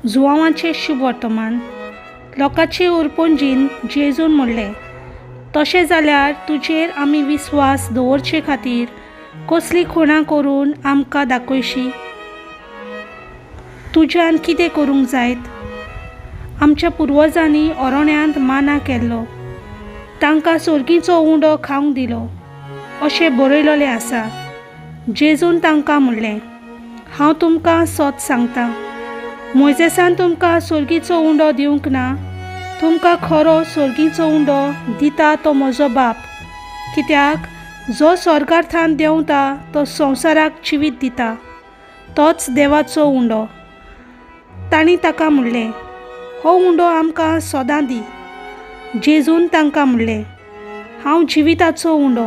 जुवांवाचें शुभवर्तमान लोकांचे उरपंजीन जेजून म्हणलें, तशें जाल्यार तुजेर आमी विस्वास दवरचे खातीर कसली खुणां करून आमकां दाखयशी? तुज्यान कितें करूंक जायत? आमच्या पुर्वजांनी ओरोण्यांत माना केल्लो, तांकां सोर्गीचो उंडो खावंक दिलो अशें बरयलेलें आसा. जेजून तांकां म्हणलें, हांव तुमकां सत सांगतां, मोयजेसान तुमकां सोर्गीचो उंडो दिवंक ना, तुमकां खरो सोर्गीचो उंडो दिता तो म्हजो बाप. कित्याक जो स्वर्गार्थान देंवता तो संवसाराक जिवीत दिता, तोच देवाचो उंडो. तांणी ताका म्हणलें, हो उंडो आमकां सदां दी. जेजून तांकां म्हणलें, हांव जिविताचो उंडो.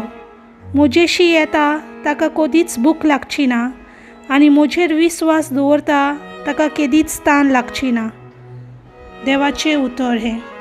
म्हजेशी येता ताका कदीच भूक लागची ना आनी म्हजेर विस्वास दवरता ताका केदीच तान लागची ना. देवाचें उतर हें.